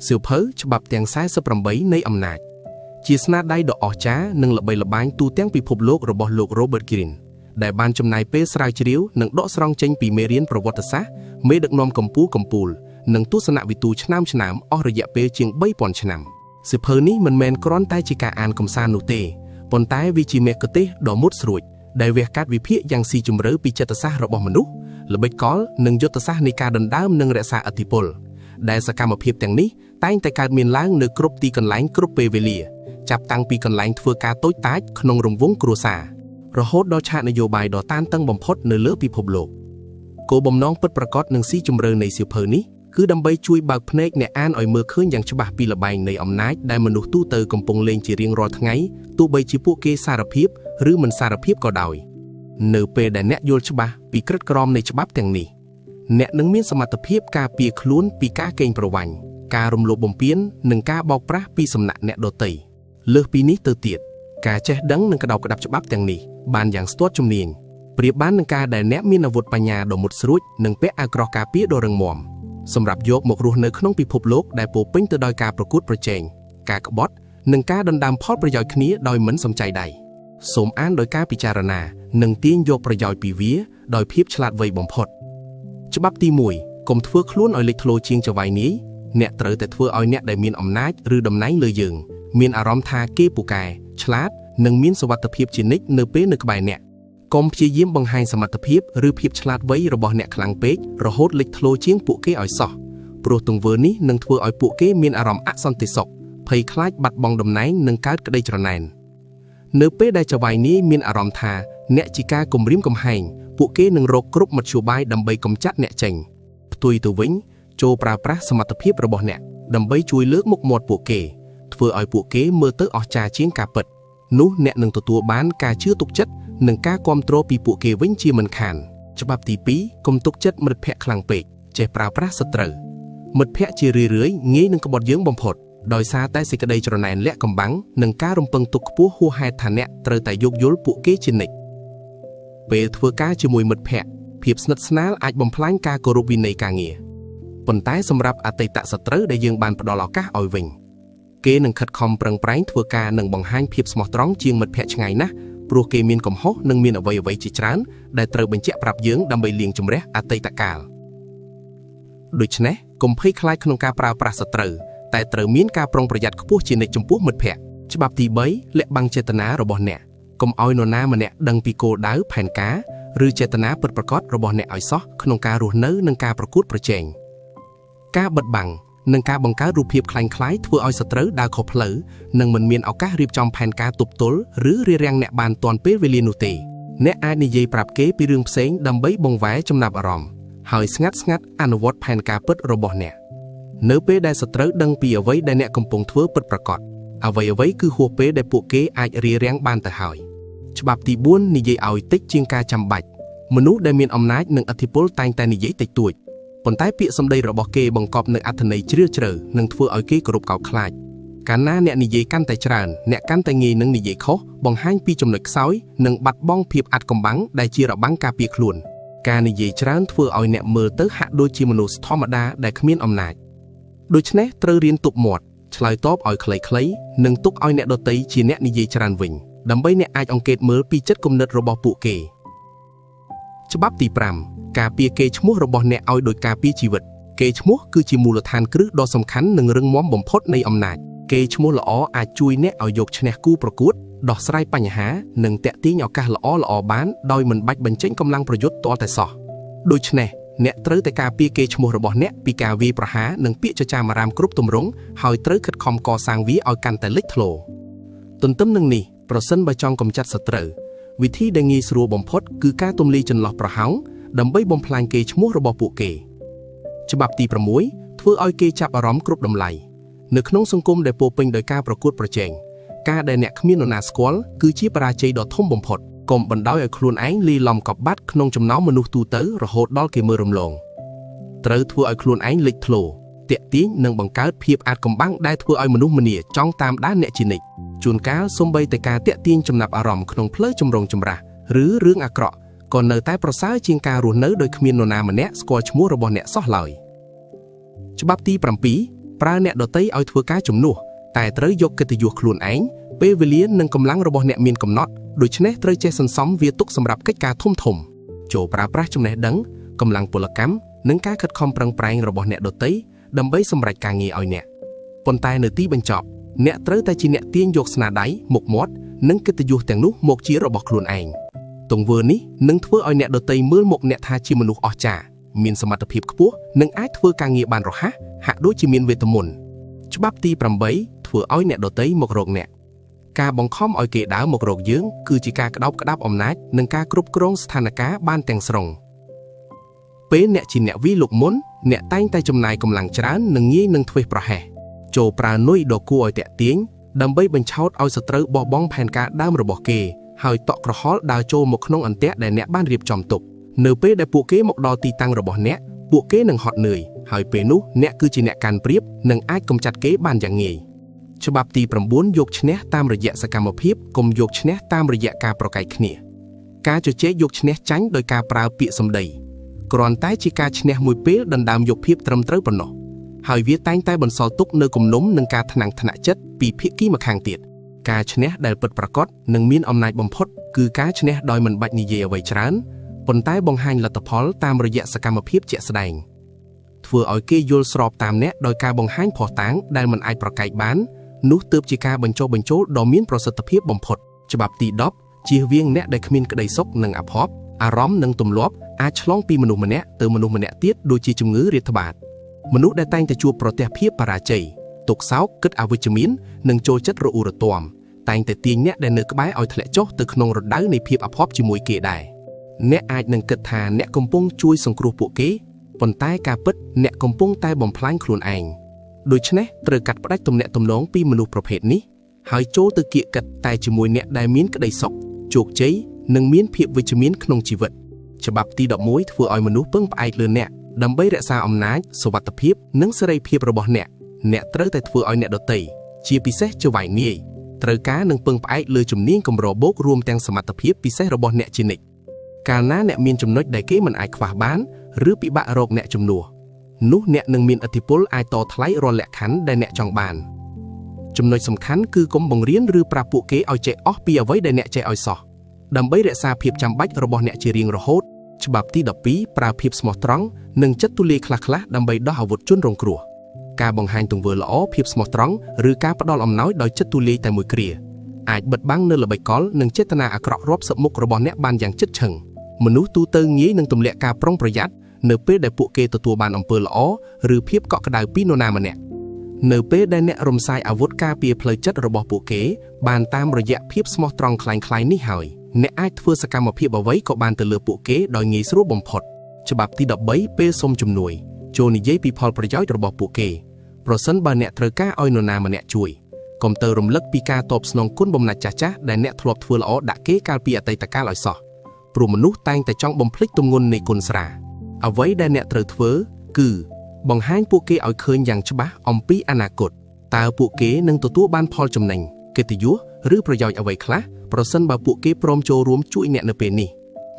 សៀវភៅច្បាប់ទាំង48នៃអំណាចជាស្នាដៃដ៏អស្ចារ្យនិងល្បីល្បាញទូទាំងពិភពលោករបស់លោក Robert Greene ដែលបានចំណាយពេលស្រាវជ្រាវនិងដកស្រង់ចេញពីមេរៀនប្រវត្តិសាស្ត្រមេដឹកនាំកម្ពុជានិងទស្សនវិទូឆ្នើមៗអស់រយៈពេលជាង3000ឆ្នាំសៀវភៅនេះមិនមែនគ្រាន់តែជាការអានកម្សាន្តនោះទេប៉ុន្តែវាជាមគ្គុទ្ទេសក៍ដ៏មុតស្រួចដែលវះកាត់វិភាគយ៉ាងស៊ីជម្រៅពីចិត្តសាស្ត្ររបស់មនុស្សល្បិចកលនិងយុទ្ធសាស្ត្រនៃការដណ្ដើមនិងរក្សាឥទ្ធិពលដែលសកម្មភាពទាំងនេះតែងតែកើតមានឡើងនៅគ្រប់ទីកន្លែងគ្រប់ពេលវេលាចាប់តាំងពីកន្លែងធ្វើការតូចតាចក្នុងរង្វង់គ្រួសាររហូតដល់ឆាកនយោបាយដ៏តានតឹងបំផុតនៅលើពិភពលោកគោលបំណងពិតប្រាកដនិងស៊ីជម្រៅនៃសៀវភៅនេះគឺដើម្បីជួយបើកភ្នែកអ្នកអានឲ្យមើលឃើញយ៉ាងច្បាស់ពីល្បែងនៃអំណាចដែលមនុស្សទូទៅកំពុងលេងជារៀងរាល់ថ្ងៃទោះបីជាពួកគេសារភាពឬមិនសារភាពក៏ដោយនៅពេលដែលអ្នកយល់ច្បាស់ពីក្រឹត្យក្រមនៃច្បាប់ទាំងនេះអ្នកនឹងមានសមត្ថភាពការពារខ្លួនពីការកេងប្រវ័ញ្ចការរំលោភបំពាននិងការបោកប្រាស់ពីសំណាក់អ្នកដទៃលើសពីនេះទៅទៀតការចេះដឹងនិងក្តោបក្តាប់ច្បាប់ទាំងនេះបានយ៉ាងស្ទាត់ជំនាញប្រៀបបាននឹងការដែលអ្នកមានអាវុធបញ្ញាដ៏មុតស្រួចនិងពាក់អាវក្រោះការពារដ៏រឹងមាំសម្រាប់យកមករស់នៅក្នុងពិភពលោកដែលពោពេញទៅដោយការប្រកួតប្រជែងការក្បត់និងការដណ្ដើមផលប្រយោជន៍គ្នាដោយមិនសំចៃដៃសូមអានដោយការពិចារណានិងទាញយកប្រយោជន៍ពីវាដោយភាពឆ្លាតវៃបំផុតច្បាប់ទី1កុំធ្វើខ្លួនឲ្យលេចធ្លោជាងចៅហ្វាយនាយអ្នកត្រូវតែធ្វើឲ្យអ្នកដែលមានអំណាចឬតំណែងលើយើងមានអារម្មណ៍ថាគេពូកែឆ្លាតនិងមានសុវត្ថិភាពជានិច្ចនៅពេលនៅក្បែរអ្នកកុំព្យាយាមបង្ហាញសមត្ថភាពឬភាពឆ្លាតវៃរបស់អ្នកខ្លាំងពេករហូតលេចធ្លោជាងពួកគេឲ្យសោះព្រោះទង្វើនេះនឹងធ្វើឲ្យពួកគេមានអារម្មណ៍អសន្តិសុខភ័យខ្លាចបាត់បង់តំណែងនិងកើតក្តីច្រណែននៅពេលដែលចៅហ្វាយនាយមានអារម្មណ៍ថាអ្នកជាការគំរាមកំហែងពួកគេនឹងរកគ្រប់មធ្យោបាយដើម្បីកម្ចាត់អ្នកចេញផ្ទុយទៅវិញចូលប្រើប្រាស់សមត្ថភាពរបស់អ្នកដើម្បីជួយលើកមុខមាត់ពួកគេធ្វើឲ្យពួកគេមើលទៅអស្ចារ្យជាងការពិតនោះអ្នកនឹងទទួលបានការជឿទុកចិត្តនិងការគាំទ្រពីពួកគេវិញជាមិនខានច្បាប់ទី2កុំទុកចិត្តមិត្តភ័ក្តិខ្លាំងពេកចេះប្រើប្រាស់សត្រូវមិត្តភ័ក្តិជារឿយៗងាយនឹងក្បត់យើងបំផុតដោយសារតែសេចក្តីច្រណែនលាក់កំបាំងនិងការរំពឹងទុកខ្ពស់ហួសហេតុថាអ្នកត្រូវតែយោគយល់ពួកគេជានិច្ចពេលធ្វើការជាមួយមិត្តភ័ក្តិភាពស្និទ្ធស្នាលអាចបំផ្លាញការគោរពវិន័យការងារប៉ុន្តែសម្រាប់អតីតសត្រូវដែលយើងបានផ្ដល់ឱកាសឲ្យវិញគេនឹងខិតខំប្រឹងប្រែងធ្វើការនិងបង្ហាញភាពស្មោះត្រង់ជាងមិត្តភ័ក្តិឆ្ងាយណាស់ព្រោះគេមានកំហុសនិងមានអ្វីៗជាច្រើនដែលត្រូវបញ្ជាក់ប្រាប់យើងដើម្បីលាងជម្រះអតីតកាលដូច្នេះកុំភ័យខ្លាចក្នុងការប្រើប្រាស់សត្រូវតែត្រូវមានការប្រុងប្រយ័ត្នខ្ពស់ជានិច្ចចំពោះមិត្តភ័ក្តិច្បាប់ទី3លាក់បាំងចេតនារបស់អ្នកកុំឲ្យនរណាម្នាក់ដឹងពីគោលដៅផែនការឬចេតនាពិតប្រាកដរបស់អ្នកឲ្យសោះក្នុងការរស់នៅនិងការប្រកួតប្រជែងការបិទបាំងនិងការបង្កើតរូបភាពក្លែងៗធ្វើឲ្យសត្រូវដើរខុសផ្លូវនិងមិនមានឱកាសរៀបចំផែនការទប់ទល់ឬរារាំងអ្នកបានទាន់ពេលវេលានោះទេអ្នកអាចនិយាយប្រាប់គេពីរឿងផ្សេងដើម្បីបង្វែរចំណាប់អារម្មណ៍ហើយស្ងាត់ៗអនុវត្តផែនការពិតរបស់អ្នកនៅពេលដែលសត្រូវដឹងពីអ្វីដែលអ្នកកំពុងធ្វើពិតប្រាកដអ្វីៗគឺហួសពេលដែលពួកគេអាចរារាំងបានទៅហើយច្បាប់ទី4និយាយឲ្យតិចជាងការចាំបាច់មនុស្សដែលមានអំណាចនិងឥទ្ធិពលតែងតែនិយាយតិចតួចប៉ុន្តែពាក្យសម្ដីរបស់គេបង្កប់នូវអត្ថន័យជ្រាលជ្រៅនិងធ្វើឲ្យគេគោរពកោតខ្លាចកាលណាអ្នកនិយាយកាន់តែច្រើនអ្នកកាន់តែងាយនឹងនិយាយខុសបង្ហាញពីចំណុចខ្សោយនិងបាត់បង់ភាពអាថ៌កំបាំងដែលជារបាំងការពារខ្លួនការនិយាយច្រើនធ្វើឲ្យអ្នកមើលទៅហាក់ដូចជាមនុស្សធម្មតាដែលគ្មានអំណាចដូច្នេះត្រូវរៀនទប់មាត់ឆ្លើយតបឲ្យខ្លីៗនិងទុកឲ្យអ្នកដទៃជាអ្នកនិយាយច្រើនវិញដើម្បីអ្នកអាចអង្កេតមើលពីចិត្តគំនិតរបស់ពួកគេច្បាប់ទី5ការពារកេរ្តិ៍ឈ្មោះរបស់អ្នកឲ្យដោយការពារជីវិតកេរ្តិ៍ឈ្មោះគឺជាមូលដ្ឋានគ្រឹះដ៏សំខាន់និងរឹងមាំបំផុតនៃអំណាចកេរ្តិ៍ឈ្មោះល្អអាចជួយអ្នកឲ្យយកឈ្នះគូប្រកួតដោះស្រាយបញ្ហានិងទាក់ទាញឱកាសល្អៗបានដោយមិនបាច់បញ្ចេញកម្លាំងប្រយុទ្ធទាល់តែសោះដូច្នេះអ្នកត្រូវតែការពារកេរ្តិ៍ឈ្មោះរបស់អ្នកពីការវាយប្រហារនិងពាក្យចចាមអារាមគ្រប់ទម្រង់ហើយត្រូវខិតខំកសាងវាឲ្យកាន់តែលេចធ្លោទន្ទឹមនឹងនេះប្រសិនបើចង់កម្ចាត់សត្រូវវិធីដែលងាយស្រួលបំផុតគឺការទម្លាយចន្លោះប្រហោងដើម្បីបំផ្លាញកេរ្តិ៍ឈ្មោះរបស់ពួកគេច្បាប់ទី6ធ្វើឲ្យគេចាប់អារម្មណ៍គ្រប់តម្លៃនៅក្នុងសង្គមដែលពោពេញដោយការប្រកួតប្រជែងការដែលអ្នកគ្មាននរណាស្គាល់គឺជាបរាជ័យដ៏ធំបំផុតកុំបណ្ដោយឲ្យខ្លួនឯងលាយឡំកបាត់ក្នុងចំណោមមនុស្សទូទៅរហូតដល់គេមើលរំលងត្រូវធ្វើឲ្យខ្លួនឯងលេចធ្លោទាក់ទាញនិងបង្កើតភាពអាថ៌កំបាំងដែលធ្វើឲ្យមនុស្សម្នាចង់តាមដានអ្នកជានិច្ចជួនកាលសូម្បីតែការទាក់ទាញចំណាប់អារម្មណ៍ក្នុងផ្លូវចម្រុងចម្រាសឬរឿងអាក្រក់ក៏នៅតែប្រសើរជាងការរស់នៅដោយគ្មាននរណាម្នាក់ស្គាល់ឈ្មោះរបស់អ្នកសោះឡើយច្បាប់ទី7 ប្រើអ្នកដទៃឲ្យធ្វើការជំនួសតែត្រូវយកកិត្តិយសខ្លួនឯងពេលវេលានិងកម្លាំងរបស់អ្នកមានកំណត់ដូច្នេះត្រូវចេះសន្សំវាទុកសម្រាប់កិច្ចការធំៗចូលប្រើប្រាស់ចំណេះដឹងកម្លាំងពលកម្មនិងការខិតខំប្រឹងប្រែងរបស់អ្នកដទៃដើម្បីសម្រេចការងារឲ្យអ្នកប៉ុន្តែនៅទីបញ្ចប់អ្នកត្រូវតែជាអ្នកទាញយកស្នាដៃមុខមាត់និងកិត្តិយសទាំងនោះមកជារបស់ខ្លួនឯងទង្វើនេះនឹងធ្វើឲ្យអ្នកដទៃមើលមកអ្នកថាជាមនុស្សអស្ចារ្យមានសមត្ថភាពខ្ពស់និងអាចធ្វើការងារបានរហ័សហាក់ដូចជាមានវេទមន្តច្បាប់ទី8ធ្វើឲ្យអ្នកដទៃមករកអ្នកការបង្ខំឲ្យគេដើរមករកយើងគឺជាការក្តោបក្តាប់អំណាចនិងការគ្រប់គ្រងស្ថានភាពបានទាំងស្រុងពេលអ្នកជាអ្នកវិលុកមុនអ្នកតែងតែចំណាយកម្លាំងច្រើននិងងាយនឹងធ្វេសប្រហែសចូលប្រើនុយដ៏គួរឲ្យទាក់ទាញដើម្បីបញ្ឆោតឲ្យសត្រូវបោះបង់ផែនការដើមរបស់គេហើយតក់ក្រហល់ដើរចូលមកក្នុងអន្ទាក់ដែលអ្នកបានរៀបចំទុកនៅពេលដែលពួកគេមកដល់ទីតាំងរបស់អ្នកពួកគេនឹងហត់នឿយហើយពេលនោះអ្នកគឺជាអ្នកកាន់ព្រៀបនិងអាចកម្ចាត់គេបានយ៉ាងងាយច្បាប់ទី9យកឈ្នះតាមរយៈសកម្មភាពកុំយកឈ្នះតាមរយៈការប្រកែកគ្នាការជជែកយកឈ្នះចាញ់ដោយការប្រើពាក្យសម្ដីគ្រាន់តែជាការឈ្នះមួយពេលដណ្ដើមយកភាពត្រឹមត្រូវប៉ុណ្ណោះហើយវាតែងតែបន្សល់ទុកនៅគំនុំនិងការថ្នាំងថ្នាក់ចិត្តពីភាគីម្ខាងទៀតការឈ្នះដែលពិតប្រាកដនិងមានអំណាចបំផុតគឺការឈ្នះដោយមិនបាច់និយាយអ្វីច្រើនប៉ុន្តែបង្ហាញលទ្ធផលតាមរយៈសកម្មភាពជាក់ស្ដែងធ្វើឲ្យគេយល់ស្របតាមអ្នកដោយការបង្ហាញភស្តុតាងដែលមិនអាចប្រកែកបាននោះទើបជាការបញ្ចុះបញ្ចូលដ៏មានប្រសិទ្ធភាពបំផុតច្បាប់ទី10ជៀសវាងអ្នកដែលគ្មានក្តីសុខនិងអភ័ព្វអារម្មណ៍និងទម្លាប់អាចឆ្លងពីមនុស្សម្នាក់ទៅមនុស្សម្នាក់ទៀតដូចជាជំងឺរាតត្បាតមនុស្សដែលតែងតែជួបប្រទះភាពបរាជ័យទុក្ខសោកគិតអវិជ្ជមាននិងចូលចិត្តរអ៊ូរទាំតែងតែទាញអ្នកដែលនៅក្បែរឲ្យធ្លាក់ចុះទៅក្នុងរដូវនៃភាពអភ័ព្វជាមួយគេដែរអ្នកអាចនឹងគិតថាអ្នកកំពុងជួយសង្គ្រោះពួកគេប៉ុន្តែការពិតអ្នកកំពុងតែបំផ្លាញខ្លួនឯងដូច្នេះត្រូវកាត់ផ្តាច់ទំនាក់ទំនងពីមនុស្សប្រភេទនេះហើយចូលទៅគៀកកិតតែជាមួយអ្នកដែលមានក្តីសុខជោគជ័យនិងមានភាពវិជ្ជមានក្នុងជីវិតច្បាប់ទី11ធ្វើឲ្យមនុស្សពឹងផ្អែកលើអ្នកដើម្បីរក្សាអំណាចសុវត្ថិភាពនិងសេរីភាពរបស់អ្នកអ្នកត្រូវតែធ្វើឲ្យអ្នកដទៃជាពិសេសចៅហ្វាយនាយត្រូវការនឹងពឹងផ្អែកលើជំនាញកម្របូករួមទាំងសមត្ថភាពពិសេសរបស់អ្នកជានិច្ចកាលណាអ្នកមានចំណុចដែលគេមិនអាចខ្វះបានឬពិបាករកអ្នកជំនួសនោះអ្នកនឹងមានឥទ្ធិពលអាចតថ្លៃរាល់លក្ខខណ្ឌដែលអ្នកចង់បានចំណុចសំខាន់គឺកុំបង្រៀនឬប្រាប់ពួកគេឲ្យចេះអស់ពីអ្វីដែលអ្នកចេះឲ្យសោះដើម្បីរក្សាភាពចាំបាច់របស់អ្នកជារៀងរហូតច្បាប់ទី12ប្រើភាពស្មោះត្រង់និងចិត្តទូលាយខ្លះៗដើម្បីដោះអាវុធជនរងគ្រោះការបង្ហាញទង្វើល្អភាពស្មោះត្រង់ឬការផ្ដល់អំណោយដោយចិត្តទូលាយតែមួយគ្រាអាចបិទបាំងនៅល្បិចកលនិងចេតនាអាក្រក់រាប់សិបមុខរបស់អ្នកបានយ៉ាងជិតឈឹងមនុស្សទូទៅងាយនឹងទម្លាក់ការប្រុងប្រយ័ត្ននៅពេលដែលពួកគេទទួលបានអំពើល្អឬភាពកក់ក្ដៅពីនរណាម្នាក់នៅពេលដែលអ្នករំសាយអាវុធការពារផ្លូវចិត្តរបស់ពួកគេបានតាមរយៈភាពស្មោះត្រង់คล้ายៗនេះហើយអ្នកអាចធ្វើសកម្មភាពអ្វីក៏បានទៅលើពួកគេដោយងាយស្រួលបំផុតច្បាប់ទី13ពេលសុំជំនួយចូលនិយាយពីផលប្រយោជន៍របស់ពួកគេប្រសិនបើអ្នកត្រូវការឲ្យនរណាម្នាក់ជួយកុំទៅរំលឹកពីការតបស្នងគុណបំណាច់ចាស់ៗដែលអ្នកធ្លាប់ធ្វើល្អដាក់គេកាលពីអតីតកាលឲ្យសោះព្រោះមនុស្សតែងតែចង់បំភ្លេចទម្ងន់នៃគុណស្រាអ្វីដែលអ្នកត្រូវធ្វើគឺបង្ហាញពួកគេឲ្យឃើញយ៉ាងច្បាស់អំពីអនាគតតើពួកគេនឹងទទួលបានផលចំណេញកិត្តិយសឬប្រយោជន៍អ្វីខ្លះប្រសិនបើពួកគេព្រមចូលរួមជួយអ្នកនៅពេលនេះ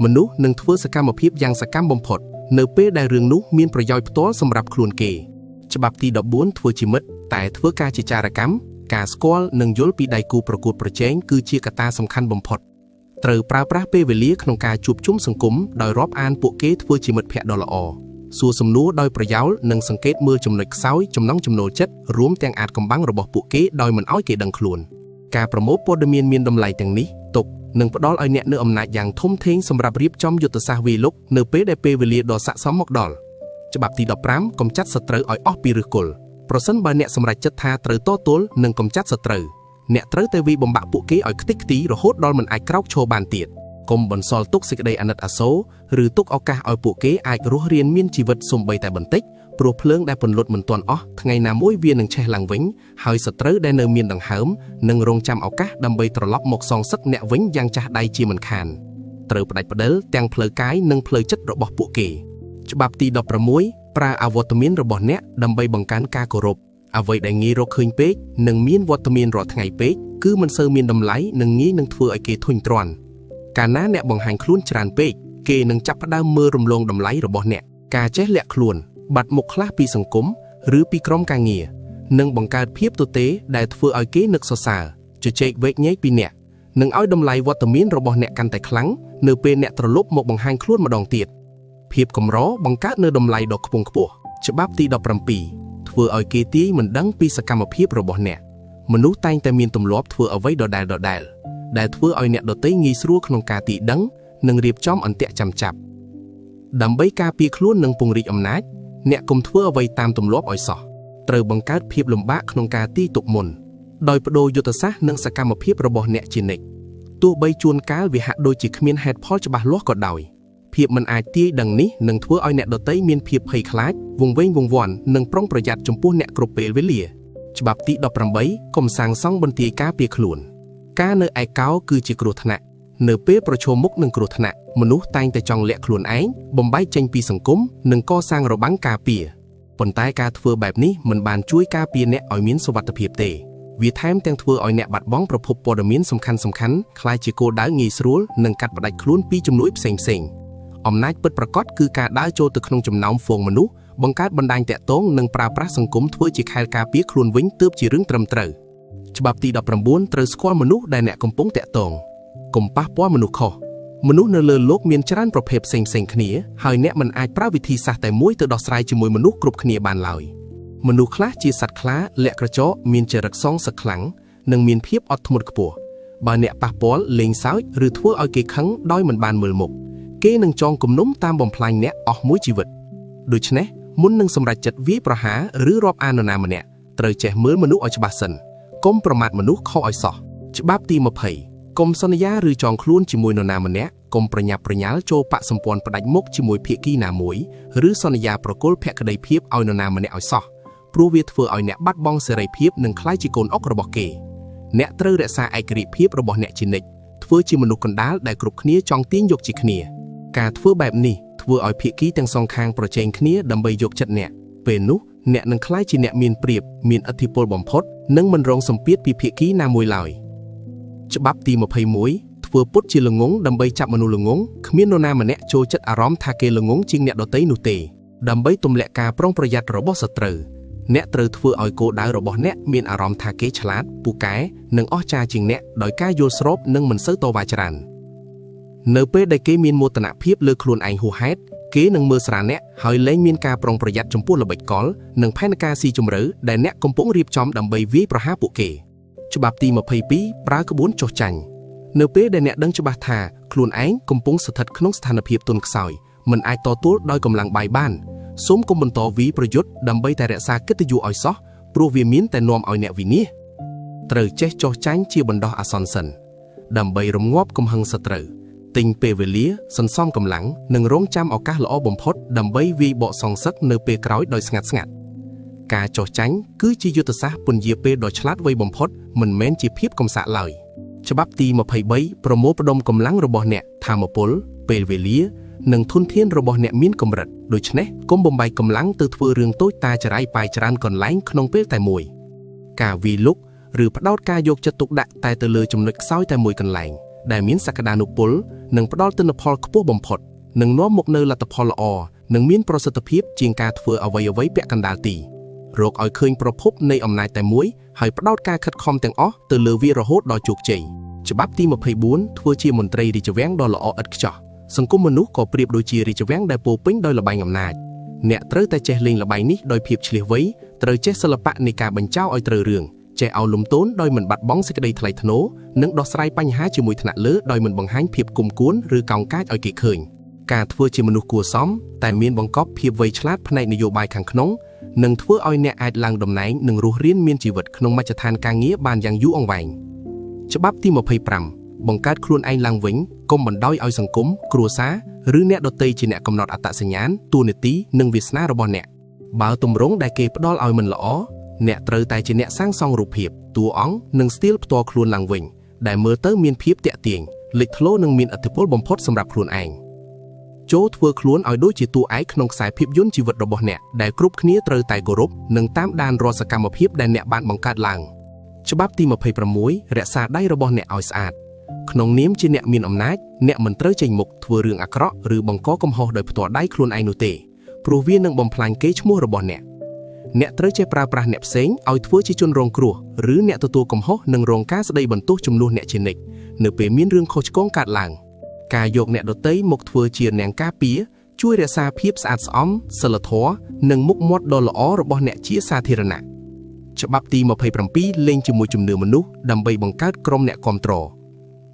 មនុស្សនឹងធ្វើសកម្មភាពយ៉ាងសកម្មបំផុតនៅពេលដែលរឿងនោះមានប្រយោជន៍ផ្ទាល់សម្រាប់ខ្លួនគេច្បាប់ទី14ធ្វើជាមិត្តតែធ្វើការជាចារកម្មការស្គាល់និងយល់ពីដៃគូប្រកួតប្រជែងគឺជាកត្តាសំខាន់បំផុតត្រូវប្រើប្រាស់ពេលវេលាក្នុងការជួបជុំសង្គមដោយរាប់អានពួកគេធ្វើជាមិត្តភក្តិដ៏ល្អសួរសំណួរដោយប្រយោលនិងសង្កេតមើលចំណុចខ្សោយចំណង់ចំណូលចិត្តរួមទាំងអាចកំបាំងរបស់ពួកគេដោយមិនឲ្យគេដឹងខ្លួនការប្រមូលព័ត៌មានមានតម្លៃទាំងនេះទុកនឹងផ្ដល់ឲ្យអ្នកនូវអំណាចយ៉ាងធំធេងសម្រាប់រៀបចំយុទ្ធសាស្ត្រវាយលុកនៅពេលដែលពេលវេលាដ៏ស័ក្តិសមមកដល់ច្បាប់ទី15កម្ចាត់សត្រូវឲ្យអស់ពីឫសគល់ប្រសិនបើអ្នកសម្រេចចិត្តថាត្រូវតទល់និងកម្ចាត់សត្រូវអ្នកត្រូវតែវាយបំបាក់ពួកគេឲ្យខ្ទេចខ្ទីរហូតដល់មិនអាចក្រោកឈរបានទៀតកុំបន្សល់ទុកសេចក្តីអាណិតអាសូរឬទុកឱកាសឲ្យពួកគេអាចរស់រានមានជីវិតសូម្បីតែបន្តិចព្រោះភ្លើងដែលពន្លត់មិនទាន់អស់ថ្ងៃណាមួយវានឹងឆេះឡើងវិញហើយសត្រូវដែលនៅមានដង្ហើមនឹងរងចាំឱកាសដើម្បីត្រឡប់មកសងសឹកអ្នកវិញយ៉ាងចាស់ដៃជាមិនខានត្រូវផ្ដាច់ផ្ដិលទាំងផ្លូវកាយនិងផ្លូវចិត្តរបស់ពួកគេច្បាប់ទី16ប្រើអវត្តមានរបស់អ្នកដើម្បីបង្កើនការគោរពអ្វីដែលងាយរកឃើញពេកនិងមានវត្តមានរាល់ថ្ងៃពេកគឺមិនសូវមានតម្លៃនិងងាយនឹងធ្វើឲ្យគេធុញទ្រាន់កាលណាអ្នកបង្ហាញខ្លួនច្រើនពេកគេនឹងចាប់ផ្ដើមមើលរំលងតម្លៃរបស់អ្នកការចេះលាក់ខ្លួនបាត់មុខខ្លះពីសង្គមឬពីក្រុមការងារ និងបង្កើតភាពទទេដែលធ្វើឲ្យគេនឹកសរសើរជជែកវែកញែកពីអ្នកនិងឲ្យតម្លៃវត្តមានរបស់អ្នកកាន់តែខ្លាំងនៅពេលអ្នកត្រឡប់មកបង្ហាញខ្លួនម្ដងទៀតភាពកម្របង្កើតនូវតម្លៃដ៏ខ្ពង់ខ្ពស់ច្បាប់ទី17ធ្វើឲ្យគេទាយមិនដឹងពីសកម្មភាពរបស់អ្នកមនុស្សតែងតែមានទម្លាប់ធ្វើអ្វីដដែលៗដែលធ្វើឲ្យអ្នកដទៃងាយស្រួលក្នុងការទាយដឹងនិងរៀបចំអន្ទាក់ចាំចាប់ដើម្បីការពារខ្លួននិងពង្រីកអំណាចអ្នកកុំធ្វើអ្វីតាមទម្លាប់ឲ្យសោះត្រូវបង្កើតភាពលំបាកក្នុងការទាយទុកមុនដោយបដូរយុទ្ធសាស្ត្រនិងសកម្មភាពរបស់អ្នកជានិច្ចទោះបីជួនកាលវាហាក់ដូចជាគ្មានហេតុផលច្បាស់លាស់ក៏ដោយភាពមិនអាចទាយដឹងនេះនឹងធ្វើឲ្យអ្នកដទៃមានភាពភ័យខ្លាចវង្វេងវង្វាន់និងប្រុងប្រយ័ត្នចំពោះអ្នកគ្រប់ពេលវេលាច្បាប់ទី18កុំសាងសង់បន្ទាយការពារខ្លួនការនៅឯកោគឺជាគ្រោះថ្នាក់នៅពេលប្រឈមមុខនឹងគ្រោះថ្នាក់មនុស្សតែងតែចង់លាក់ខ្លួនឯងបំបែកចេញពីសង្គមនិងកសាងរបាំងការពារប៉ុន្តែការធ្វើបែបនេះមិនបានជួយការពារអ្នកឲ្យមានសុវត្ថិភាពទេវាថែមទាំងធ្វើឲ្យអ្នកបាត់បង់ប្រភពព័ត៌មានសំខាន់ៗក្លាយជាគោលដៅងាយស្រួលនិងកាត់ផ្តាច់ខ្លួនពីជំនួយផ្សេងៗអំណាចពិតប្រាកដគឺការដើរចូលទៅក្នុងចំណោមហ្វូងមនុស្សបង្កើតបណ្ដាញតាក់ទងនិងប្រើប្រាស់សង្គមធ្វើជាខែលការពារខ្លួនវិញទើបជារឿងត្រឹមត្រូវច្បាប់ទី19ត្រូវស្គាល់មនុស្សដែលអ្នកកំពុងតាក់ទងកុំប៉ះពាល់មនុស្សខុសមនុស្សនៅលើលោកមានច្រើនប្រភេទផ្សេងៗគ្នាហើយអ្នកមិនអាចប្រើវិធីសាស្ត្រតែមួយទៅដោះស្រាយជាមួយមនុស្សគ្រប់គ្នាបានឡើយមនុស្សខ្លះជាសត្វខ្លាលាក់ក្រចកមានចរិតសងសឹកខ្លាំងនិងមានភាពអត់ធ្មត់ខ្ពស់បើអ្នកប៉ះពាល់លេងសើចឬធ្វើឲ្យគេខឹងដោយមិនបានមើលមុខគេនឹងចងគំនុំតាមបំផ្លាញអ្នកអស់មួយជីវិតដូច្នេះមុននឹងសម្រេចចិត្តវាយប្រហារឬរាប់អាននរណាម្នាក់ត្រូវចេះមើលមនុស្សឲ្យច្បាស់សិនកុំប្រមាថមនុស្សខុសឲ្យសោះច្បាប់ទី20កុំសន្យាឬចងខ្លួនជាមួយនរណាម្នាក់កុំប្រញាប់ប្រញាល់ចូលបកសម្ព័ន្ធផ្ដាច់មុខជាមួយភាគីណាមួយឬសន្យាប្រគល់ភក្តីភាពឲ្យនរណាម្នាក់ឲ្យសោះព្រោះវាធ្វើឲ្យអ្នកបាត់បង់សេរីភាពនិងក្លាយជាកូនអុករបស់គេអ្នកត្រូវរក្សាឯករាជ្យភាពរបស់អ្នកជានិច្ចធ្វើជាមនុស្សកណ្ដាលដែលគ្រប់គ្នាចង់ទាញយកជាគ្នាការធ្វើបែបនេះធ្វើឲ្យភាគីទាំងសងខាងប្រជែងគ្នាដើម្បីយកចិត្តអ្នកពេលនោះអ្នកនឹងក្លាយជាអ្នកមានប្រៀបមានឥទ្ធិពលបំផុតនិងមិនរងសម្ពាធពីភាគីណាមួយឡើយច្បាប់ទី21ធ្វើពុតជាល្ងងដើម្បីចាប់មនុស្សល្ងងគ្មាននរណាម្នាក់ចូលចិត្តអារម្មណ៍ថាគេល្ងងជាងអ្នកដទៃនោះទេដើម្បីទម្លាក់ការប្រុងប្រយ័ត្នរបស់សត្រូវអ្នកត្រូវធ្វើឲ្យគោលដៅរបស់អ្នកមានអារម្មណ៍ថាគេឆ្លាតពូកែនិងអស្ចារ្យជាងអ្នកដោយការយល់ស្របនិងមិនសូវតវ៉ាច្រើននៅពេលដែលគេមានមោទនភាពលើខ្លួនឯងហួសហេតុគេនឹងមើលស្រាលអ្នកហើយលែងមានការប្រុងប្រយ័ត្នចំពោះល្បិចកលនិងផែនការស៊ីជម្រៅដែលអ្នកកំពុងរៀបចំដើម្បីវាយប្រហារពួកគេច្បាប់ទី22ប្រើក្បួនចុះចាញ់នៅពេលដែលអ្នកដឹងច្បាស់ថាខ្លួនឯងកំពុងស្ថិតក្នុងស្ថានភាពទន់ខ្សោយមិនអាចតទល់ដោយកម្លាំងបាយបានសូមកុំបន្តវីប្រយុទ្ធដើម្បីតែរក្សាកិត្តិយសឲ្យសោះព្រោះវាមានតែនាំឲ្យអ្នកវិនាសត្រូវចេះចុះចាញ់ជាបណ្ដោះអាសន្នសិនដើម្បីរងាប់កំហឹងសត្រូវទិញពេលវេលាសន្សំកម្លាំងនិងរងចាំឱកាសល្អបំផុតដើម្បីវាយបកសងសឹកនៅពេលក្រោយដោយស្ងាត់ស្ងាត់ការចុះចាញ់គឺជាយុទ្ធសាស្ត្រពន្យាពេលដ៏ឆ្លាតវៃបំផុតមិនមែនជាភាពកំសាកឡើយច្បាប់ទី23ប្រមូលផ្ដុំកម្លាំងរបស់អ្នកថាមពលពេលវេលានិងធនធានរបស់អ្នកមានកម្រិតដូច្នេះកុំបំបែកកម្លាំងទៅធ្វើរឿងតូចតាចរៃបាយច្រើនកន្លែងក្នុងពេលតែមួយការវាយលុកឬផ្ដោតការយកចិត្តទុកដាក់តែទៅលើចំណុចខ្សោយតែមួយកន្លែងដែលមានសក្តានុពលនិងផ្ដល់ទិន្នផលខ្ពស់បំផុតនិងនាំមកនូវលទ្ធផលល្អនិងមានប្រសិទ្ធភាពជាងការធ្វើអ្វីៗពាក់កណ្ដាលទីរកឲ្យឃើញប្រភពនៃអំណាចតែមួយហើយផ្ដោតការខិតខំទាំងអស់ទៅលើវារហូតដល់ជោគជ័យច្បាប់ទី24ធ្វើជាមន្ត្រីរាជវាំងដ៏ល្អឥតខ្ចោះសង្គមមនុស្សក៏ប្រៀបដូចជារាជវាំងដែលពោពេញដោយល្បែងអំណាចអ្នកត្រូវតែចេះលេងល្បែងនេះដោយភាពឈ្លាសវៃត្រូវចេះសិល្បៈនៃការបញ្ចោឲ្យត្រូវរឿងចេះឲ្យលំទោនដោយមិនបាត់បង់សេចក្តីថ្លៃថ្នូរនិងដោះស្រាយបញ្ហាជាមួយថ្នាក់លើដោយមិនបង្ហាញភាពគុំគួនឬកោងកាចឲ្យគេឃើញការធ្វើជាមនុស្សគួរសមតែមានបង្កប់ភាពវៃឆ្លាតផ្នែកនយោបាយខាងក្នុងនឹងធ្វើឲ្យអ្នកអាចឡើងតំណែងនិងរស់រានមានជីវិតក្នុងមជ្ឈដ្ឋានការងារបានយ៉ាងយូរអង្វែងច្បាប់ទី25បង្កើតខ្លួនឯងឡើងវិញកុំបណ្ដោយឲ្យសង្គមគ្រួសារឬអ្នកដទៃជាអ្នកកំណត់អត្តសញ្ញាណតួនាទីនិងវាសនារបស់អ្នកបើទម្រង់ដែលគេផ្ដល់ឲ្យមិនល្អអ្នកត្រូវតែជាអ្នកសាងសង់រូបភាពតួអង្គនិងស្ទីលផ្ទាល់ខ្លួនឡើងវិញដែលមើលទៅមានភាពទាក់ទាញលេចធ្លោនិងមានឥទ្ធិពលបំផុតសម្រាប់ខ្លួនឯងចូលធ្វើខ្លួនឲ្យដូចជាតួឯកក្នុងខ្សែភាពយន្តជីវិតរបស់អ្នកដែលគ្រប់គ្នាត្រូវតែគោរពនិងតាមដានរាល់សកម្មភាពដែលអ្នកបានបង្កើតឡើងច្បាប់ទី26រក្សាដៃរបស់អ្នកឲ្យស្អាតក្នុងនាមជាអ្នកមានអំណាចអ្នកមិនត្រូវចេញមុខធ្វើរឿងអាក្រក់ឬបង្កកំហុសដោយផ្ទាល់ដៃខ្លួនឯងនោះទេព្រោះវានឹងបំផ្លាញកេរ្តិ៍ឈ្មោះរបស់អ្នក អ្នកត្រូវចេះប្រើប្រាស់អ្នកផ្សេងឲ្យធ្វើជាជនរងគ្រោះឬអ្នកទទួលកំហុសនិងរងការស្ដីបន្ទោសជំនួសអ្នកជានិច្ចនៅពេលមានរឿងខុសឆ្គងកើតឡើងការយកអ្នកដទៃមកធ្វើជាអ្នកការពារជួយរក្សាភាពស្អាតស្អំសីលធម៌និងមុខមាត់ដ៏ល្អរបស់អ្នកជាសាធារណៈច្បាប់ទី27លេងជាមួយជំនឿមនុស្សដើម្បីបង្កើតក្រុមអ្នកគាំទ្រ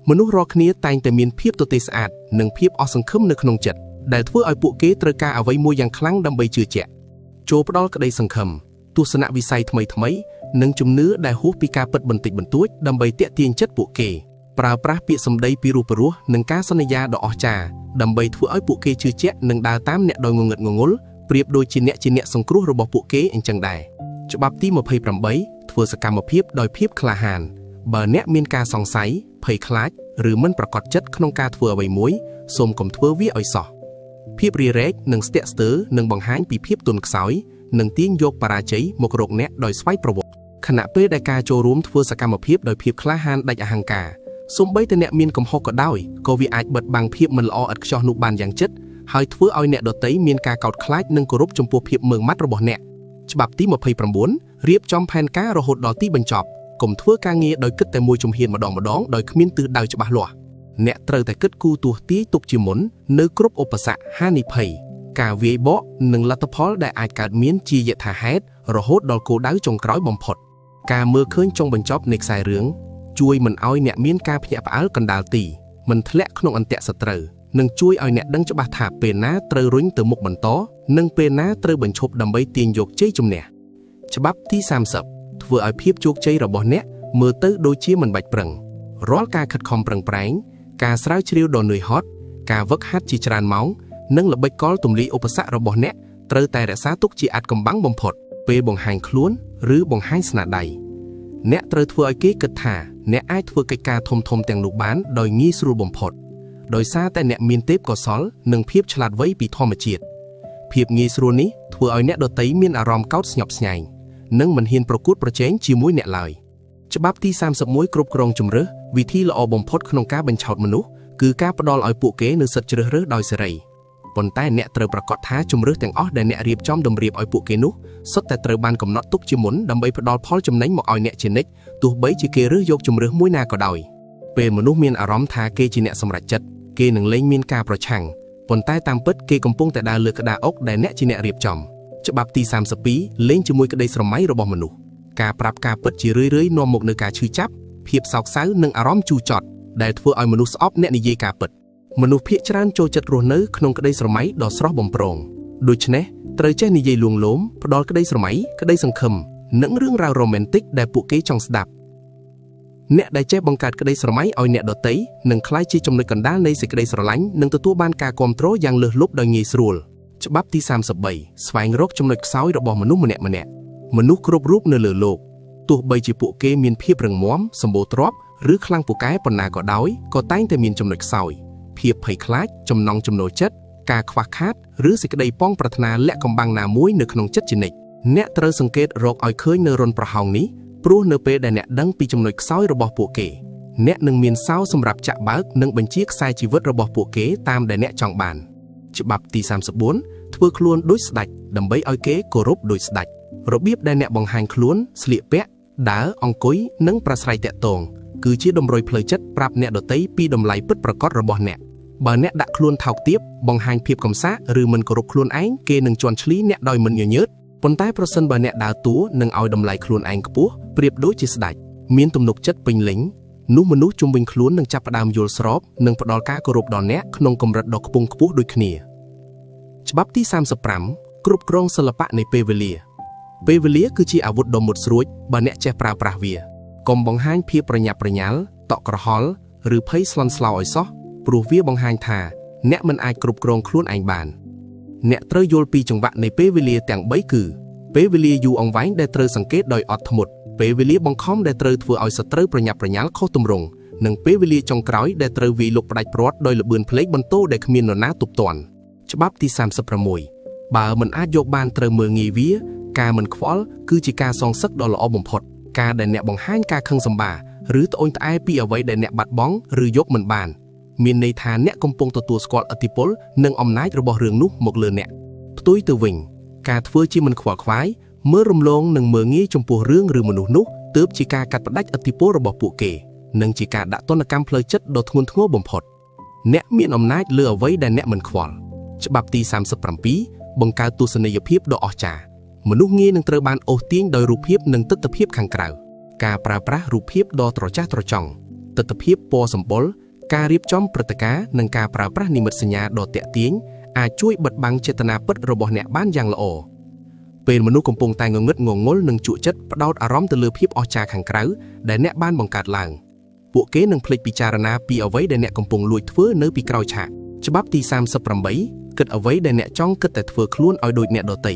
មនុស្សរាល់គ្នាតែងតែមានភាពទទេស្អាតនិងភាពអស់សង្ឃឹមនៅក្នុងចិត្តដែលធ្វើឲ្យពួកគេត្រូវការអ្វីមួយយ៉ាងខ្លាំងដើម្បីជឿជាក់ចូលផ្ដល់ក្តីសង្ឃឹមទស្សនវិស័យថ្មីៗនិងជំនឿដែលហួសពីការពិតបន្តិចបន្តួចដើម្បីទាក់ទាញចិត្តពួកគេប្រើប្រាស់ពាក្យសម្ដីពីរោះព្រោះនិងការសន្យាដ៏អស្ចារ្យដើម្បីធ្វើឲ្យពួកគេជឿជាក់និងដើរតាមអ្នកដោយងងឹតងងុលប្រៀបដូចជាអ្នកសង្គ្រោះរបស់ពួកគេអញ្ចឹងដែរច្បាប់ទី28ធ្វើសកម្មភាពដោយភាពក្លាហានបើអ្នកមានការសង្ស័យភ័យខ្លាចឬមិនប្រកបចិត្តក្នុងការធ្វើអ្វីមួយសូមកុំធ្វើវាឲ្យសោះភាពរារែកនិងស្ទាក់ស្ទើរនឹងបង្ហាញពីភាពទន់ខ្សោយនិងទាញយកបរាជ័យមករកអ្នកដោយស្វ័យប្រវត្តិខណៈពេលដែលការចូលរួមធ្វើសកម្មភាពដោយភាពក្លាហានដាច់អហង្ការសូម្បីតែអ្នកមានកំហុសក៏ដោយក៏វាអាចបិទបាំងភាពមិនល្អឥតខ្ចោះនោះបានយ៉ាងជិតហើយធ្វើឲ្យអ្នកដទៃមានការកោតខ្លាចនិងគោរពចំពោះភាពម៉ឺងម៉ាត់របស់អ្នកច្បាប់ទី29រៀបចំផែនការរហូតដល់ទីបញ្ចប់កុំធ្វើការងារដោយគិតតែមួយជំហានម្ដងដោយគ្មានទិសដៅច្បាស់លាស់អ្នកត្រូវតែគិតគូរទស្សន៍ទាយទុកជាមុននៅគ្រប់ឧបសគ្គហានិភ័យការវាយបកនិងលទ្ធផលដែលអាចកើតមានជាយថាហេតុរហូតដល់គោលដៅចុងក្រោយបំផុតការមើលឃើញចុងបញ្ចប់នៃខ្សែរឿងជួយមិនឲ្យអ្នកមានការភ្ញាក់ផ្អើលកណ្ដាលទីមិនធ្លាក់ក្នុងអន្ទាក់សត្រូវនិងជួយឲ្យអ្នកដឹងច្បាស់ថាពេលណាត្រូវរុញទៅមុខបន្តនិងពេលណាត្រូវបញ្ឈប់ដើម្បីទាញយកជ័យជំនះច្បាប់ទី30ធ្វើឲ្យភាពជោគជ័យរបស់អ្នកមើលទៅដូចជាមិនបាច់ប្រឹងរាល់ការខិតខំប្រឹងប្រែងការស្រាវជ្រាវដ៏នឿយហត់ការវឹកហាត់ជាច្រើនម៉ោងនិងល្បិចកលទម្លាយឧបសគ្គរបស់អ្នកត្រូវតែរក្សាទុកជាអាថ៌កំបាំងបំផុតពេលបង្ហាញខ្លួនឬបង្ហាញស្នាដៃអ្នកត្រូវធ្វើឲ្យគេគិតថាអ្នកអាចធ្វើកិច្ចការធំៗទាំងនោះបានដោយងាយស្រួលបំផុតដោយសារតែអ្នកមានទេពកោសល្យនិងភាពឆ្លាតវៃពីធម្មជាតិភាពងាយស្រួលនេះធ្វើឲ្យអ្នកដទៃមានអារម្មណ៍កោតស្ញប់ស្ញែងនិងមិនហ៊ានប្រកួតប្រជែងជាមួយអ្នកឡើយច្បាប់ទី31គ្រប់គ្រងជំរើសវិធីល្អបំផុតក្នុងការបញ្ឆោតមនុស្សគឺការផ្ដល់ឲ្យពួកគេនូវសិទ្ធិជ្រើសរើសដោយសេរីប៉ុន្តែអ្នកត្រូវប្រាកដថាជំរើសទាំងអស់ដែលអ្នករៀបចំតម្រៀបឲ្យពួកគេនោះសុទ្ធតែត្រូវបានកំណត់ទុកជាមុនដើម្បីផ្ដល់ផលចំណេញមកឲ្យអ្នកជានិច្ចទោះបីជាគេរើសយកជំរើសមួយណាក៏ដោយពេលមនុស្សមានអារម្មណ៍ថាគេជាអ្នកសម្រេចចិត្តគេនឹងលែងមានការប្រឆាំងប៉ុន្តែតាមពិតគេកំពុងតែដើរលើក្តារអុកដែលអ្នកជាអ្នករៀបចំច្បាប់ទី32លេងជាមួយក្តីស្រមៃរបស់មនុស្សការប្រាប់ការពិតជារឿយៗនាំមកនូវការឈឺចាប់ភាពសោកសៅនិងអារម្មណ៍ជូរចត់ដែលធ្វើឲ្យមនុស្សស្អប់អ្នកនិយាយការពិតមនុស្សភាគច្រើនចូលចិត្តរស់នៅក្នុងក្តីស្រមៃដ៏ស្រស់បំព្រងដូច្នេះត្រូវចេះនិយាយលួងលោមផ្ដល់ក្តីស្រមៃក្តីសង្ឃឹមនិងរឿងរ៉ាវរ៉ូមែនទិកដែលពួកគេចង់ស្ដាប់អ្នកដែលចេះបង្កើតក្តីស្រមៃឲ្យអ្នកដទៃនឹងក្លាយជាចំណុចកណ្ដាលនៃសេចក្តីស្រឡាញ់និងទទួលបានការគាំទ្រយ៉ាងលើសលប់ដោយងាយស្រួលច្បាប់ទី33ស្វែងរកចំណុចខ្សោយរបស់មនុស្សម្នាក់ៗមនុស្សគ្រប់រូបនៅលើលោកទោះបីជាពួកគេមានភាពរឹងមាំសម្បូរទ្រព្យឬខ្លាំងពូកែប៉ុណ្ណាក៏ដោយក៏តែងតែមានចំណុចខ្សោយភាពភ័យខ្លាចចំណង់ចំណូលចិត្តការខ្វះខាតឬសេចក្តីប៉ងប្រាថ្នាលាក់កំបាំងណាមួយនៅក្នុងចិត្តជានិច្ចអ្នកត្រូវសង្កេតរកឲ្យឃើញនៅរន្ធប្រហោងនេះព្រោះនៅពេលដែលអ្នកដឹងពីចំណុចខ្សោយរបស់ពួកគេអ្នកនឹងមានសោសម្រាប់ចាក់បើកនិងបញ្ជាខ្សែជីវិតរបស់ពួកគេតាមដែលអ្នកចង់បានច្បាប់ទី34ធ្វើខ្លួនដូចស្ដេចដើម្បីឲ្យគេគោរពដូចស្ដេចរបៀបដែលអ្នកបង្ហាញខ្លួនស្លៀកពាក់ដើរអង្គុយនិងប្រស្រ័យតាក់ទងគឺជាតម្រុយផ្លូវចិត្តប្រាប់អ្នកដទៃពីតម្លៃពិតប្រាកដរបស់អ្នកបើអ្នកដាក់ខ្លួនថោកទាបបង្ហាញភាពកំសាកឬមិនគោរពខ្លួនឯងគេនឹងជន់ឈ្លីអ្នកដោយមិនញញើតប៉ុន្តែប្រសិនបើអ្នកដើរតួនិងឲ្យតម្លៃខ្លួនឯងខ្ពស់ប្រៀបដូចជាស្ដេចមានទំនុកចិត្តពេញលេញនោះមនុស្សជុំវិញខ្លួននឹងចាប់ផ្ដើមយល់ស្របនិងផ្ដល់ការគោរពដល់អ្នកក្នុងកម្រិតដ៏ខ្ពង់ខ្ពស់ដូចគ្នាច្បាប់ទី35គ្រប់គ្រងសិល្បៈនៃពេលវេលាពេលវេលាគឺជាអាវុធដ៏មុតស្រួចបើអ្នកចេះប្រើប្រាស់វាកុំបង្ហាញភាពប្រញាប់ប្រញាល់តក់ក្រហល់ឬភ័យស្លន់ស្លោឲ្យសោះព្រោះវាបង្ហាញថាអ្នកមិនអាចគ្រប់គ្រងខ្លួនឯងបានអ្នកត្រូវយល់ពីចង្វាក់នៃពេលវេលាទាំង3គឺពេលវេលាយូរអង្វែងដែលត្រូវសង្កេតដោយអត់ធ្មត់ពេលវេលាបង្ខំដែលត្រូវធ្វើឲ្យសត្រូវប្រញាប់ប្រញាល់ខុសទម្រង់និងពេលវេលាចុងក្រោយដែលត្រូវវាយលុកផ្ដាច់ព្រាត់ដោយល្បឿនភ្លេកបន្ទោដែលគ្មាននរណាទប់ទាន់ច្បាប់ទី36បើមិនអាចយកបានត្រូវមើលងាយវាការមិនខ្វល់គឺជាការសងសឹកដ៏ល្អបំផុតការដែលអ្នកបង្ហាញការខឹងសម្បារឬត្អូញត្អែពីអ្វីដែលអ្នកបាត់បង់ឬយកមិនបានមានន័យថាអ្នកកំពុងទទួលស្គាល់ឥទ្ធិពលនិងអំណាចរបស់រឿងនោះមកលើអ្នកផ្ទុយទៅវិញការធ្វើជាមិនខ្វល់ខ្វាយ មើលរំលងនិងមើលងាយចំពោះរឿងឬមនុស្សនោះទើបជាការកាត់ផ្តាច់ឥទ្ធិពលរបស់ពួកគេនិងជាការដាក់ទណ្ឌកម្មផ្លូវចិត្តដ៏ធ្ងន់ធ្ងរបំផុតអ្នកមានអំណាចលើអ្វីដែលអ្នកមិនខ្វល់ច្បាប់ទី37បង្កើតទស្សនីយភាពដ៏អស្ចារ្យមនុស្សងាយនឹងត្រូវបានអូសទាញដោយរូបភាពនិងទិដ្ឋភាពខាងក្រៅការប្រើប្រាស់រូបភាពដ៏ត្រចះត្រចង់ទិដ្ឋភាពពណ៌សម្បុរការរៀបចំព្រឹត្តិការណ៍និងការប្រើប្រាស់និមិត្តសញ្ញាដ៏ទាក់ទាញអាចជួយបិទបាំងចេតនាពិតរបស់អ្នកបានយ៉ាងល្អពេលមនុស្សកំពុងតែងងឹតងងល់និងជក់ចិត្តផ្ដោតអារម្មណ៍ទៅលើភាពអស្ចារ្យខាងក្រៅដែលអ្នកបានបង្កើតឡើងពួកគេនឹងភ្លេចពិចារណាពីអ្វីដែលអ្នកកំពុងលួចធ្វើនៅពីក្រោយឆាកច្បាប់ទី38គិតអ្វីដែលអ្នកចង់គិតតែធ្វើខ្លួនឲ្យដូចអ្នកដទៃ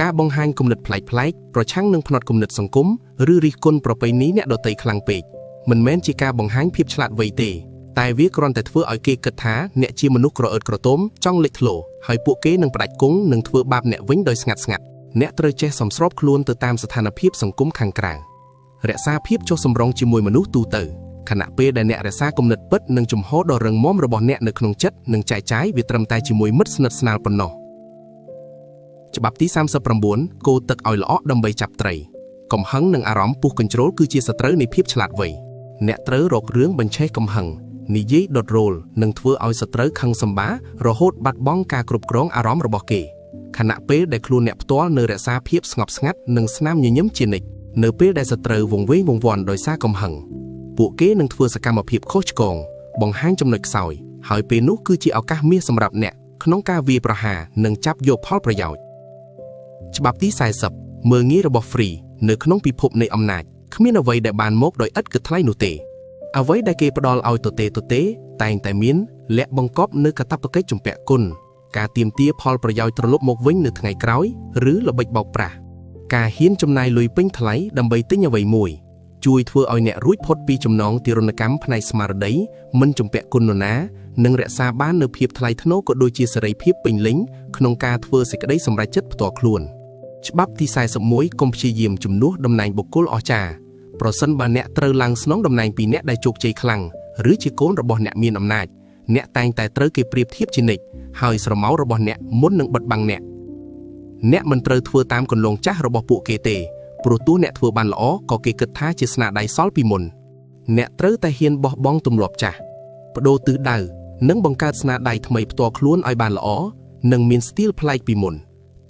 ការបង្ហាញគំនិតប្លែកៗប្រឆាំងនឹងផ្នត់គំនិតសង្គមឬរិះគន់ប្រពៃណីអ្នកដទៃខ្លាំងពេកមិនមែនជាការបង្ហាញភាពឆ្លាតវៃទេតែវាគ្រាន់តែធ្វើឲ្យគេគិតថាអ្នកជាមនុស្សក្រអឺតក្រទមចង់លេចធ្លោហើយពួកគេនឹងផ្ដាច់គង់និងធ្វើបាបអ្នកវិញដោយស្ងាត់ៗអ្នកត្រូវចេះសម្របខ្លួនទៅតាមស្ថានភាពសង្គមខាងក្រៅរក្សាភាពចុះសម្រុងជាមួយមនុស្សទូទៅខណៈពេលដែលអ្នករក្សាគំនិតពិតនិងជំហរដ៏រឹងមាំរបស់អ្នកនៅក្នុងចិត្តនិងចែកចាយវាត្រឹមតែជាមួយមិត្តស្និទ្ធស្នាលប៉ុណ្ណោះច្បាប់ទី39គោទឹកឲ្យល្អដើម្បីចាប់ត្រីកំហឹងនិងអារម្មណ៍ពុះកញ្ជ្រោលគឺជាសត្រូវនៃភាពឆ្លាតវៃអ្នកត្រូវរករឿងបញ្ឆេះកំហឹងនិយាយដុតរោលនិងធ្វើឲ្យសត្រូវខឹងសម្បារហូតបាត់បង់ការគ្រប់គ្រងអារម្មណ៍របស់គេខណៈពេលដែលខ្លួនអ្នកផ្ទាល់នៅរក្សាភាពស្ងប់ស្ងាត់និងស្នាមញញឹមជានិច្ចនៅពេលដែលសត្រូវវង្វេងវង្វាន់ដោយសារកំហឹងពួកគេនឹងធ្វើសកម្មភាពខុសឆ្គងបង្ហាញចំណុចខ្សោយហើយពេលនោះគឺជាឱកាសមាសសម្រាប់អ្នកក្នុងការវាយប្រហារនិងចាប់យកផលប្រយោជន៍ច្បាប់ទី40មើលងាយរបស់ Free នៅក្នុងពិភពនៃអំណាចគ្មានអ្វីដែលបានមកដោយឥតគិតថ្លៃនោះទេអ្វីដែលគេផ្ដល់ឲ្យទទេតែងតែមានលាក់បង្កប់នៅកាតព្វកិច្ចជំពាក់គុណការទាមទារផលប្រយោជន៍ត្រឡប់មកវិញនៅថ្ងៃក្រោយឬល្បិចបោកប្រាស់ការហ៊ានចំណាយលុយពេញថ្លៃដើម្បីទិញអ្វីមួយជួយធ្វើឲ្យអ្នករួចផុតពីចំណងទារុណកម្មផ្នែកស្មារតីមិនជំពាក់គុណនរណានិងរក្សាបាននូវភាពថ្លៃថ្នូរក៏ដូចជាសេរីភាពពេញលេញក្នុងការធ្វើសេចក្តីសម្រេចចិត្តផ្ទាល់ខ្លួនច្បាប់ទី41កុំព្យាយាមជំនួសតំណែងបុគ្គលអស្ចារ្យប្រសិនបើអ្នកត្រូវឡើងស្នងតំណែងពីអ្នកដែលជោគជ័យខ្លាំងឬជាកូនរបស់អ្នកមានអំណាចអ្នកតែងតែត្រូវគេប្រៀបធៀបជានិច្ចហើយស្រមោលរបស់អ្នកមុននឹងបិទបាំងអ្នកអ្នកមិនត្រូវធ្វើតាមគន្លងចាស់របស់ពួកគេទេព្រោះទោះអ្នកធ្វើបានល្អក៏គេគិតថាជាស្នាដៃសល់ពីមុនអ្នកត្រូវតែហ៊ានបោះបង់ទម្លាប់ចាស់បដូរទិសដៅនិងបង្កើតស្នាដៃថ្មីផ្ទាល់ខ្លួនឲ្យបានល្អនិងមានស្ទីលប្លែកពីមុន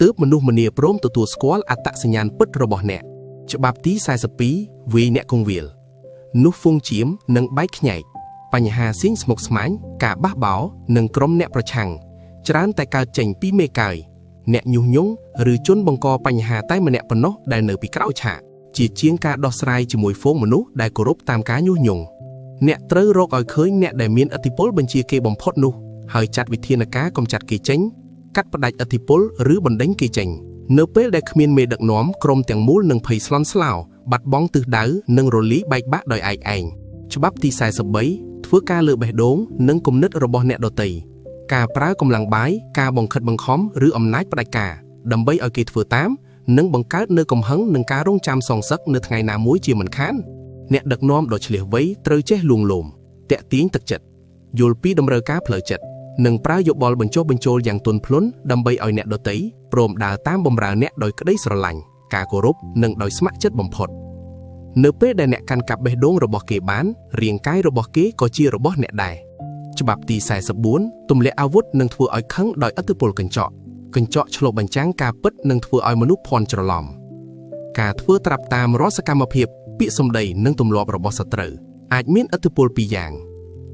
ទើបមនុស្សម្នាព្រមទទួលស្គាល់អត្តសញ្ញាណពិតរបស់អ្នកច្បាប់ទី42វាយអ្នកគង្វាលនោះហ្វូងជៀមនិងបែកខ្ញែកបញ្ហាស៊ីងស្មុគស្មាញការបះបោរនិងក្រុមអ្នកប្រឆាំងច្រើនតែកើតចេញពីមេកើយអ្នកញុះញង់ឬជនបង្កបញ្ហាតែម្នាក់ប៉ុណ្ណោះដែលនៅពីក្រោយឆាកជាជាងការដោះស្រាយជាមួយហ្វូងមនុស្សដែលគោរពតាមការញុះញង់អ្នកត្រូវរកឲ្យឃើញអ្នកដែលមានឥទ្ធិពលបញ្ជាគេបំផុតនោះហើយចាត់វិធានការកម្ចាត់គេចេញកាត់ផ្តាច់ឥទ្ធិពលឬបណ្ដេញគេចេញនៅពេលដែលគ្មានមេដឹកនាំក្រុមទាំងមូលនឹងភ័យស្លន់ស្លោបាត់បង់ទិសដៅនិងរលីបែកបាក់ដោយឯកឯងច្បាប់ទី43ធ្វើការលើបេះដូងនិងគំនិតរបស់អ្នកដទៃការប្រើកម្លាំងបាយការបង្ខិតបង្ខំឬអំណាចផ្ដាច់ការដើម្បីឲ្យគេធ្វើតាមនិងបង្កើតនៅកំហឹងនិងការរងចាំសងសឹកនៅថ្ងៃណាមួយជាមិនខានអ្នកដឹកនាំដ៏ឆ្លៀសវៃត្រូវចេះលួងលោមទាក់ទាញទឹកចិត្តយល់ពីតម្រូវការផ្លូវចិត្តនិងប្រើយោបល់បញ្ចុះបញ្ចូលយ៉ាងទន់ភ្លន់ដើម្បីឲ្យអ្នកដទៃព្រមដើរតាមបម្រើអ្នកដោយក្តីស្រឡាញ់ការគោរពនិងដោយស្ម័គ្រចិត្តបំផុតនៅពេលដែលអ្នកកាន់កាប់បេះដូងរបស់គេបានរាងកាយរបស់គេក៏ជារបស់អ្នកដែរច្បាប់ទី44ទម្លាក់អាវុធនិងធ្វើឲ្យខឹងដោយឥទ្ធិពលកញ្ចក់ឆ្លុះបញ្ចាំងការពិតនិងធ្វើឲ្យមនុស្សភ័ន្តច្រឡំការធ្វើត្រាប់តាមរាល់សកម្មភាពពាក្យសម្ដីនិងទម្លាប់របស់សត្រូវអាចមានឥទ្ធិពលពីរយ៉ាង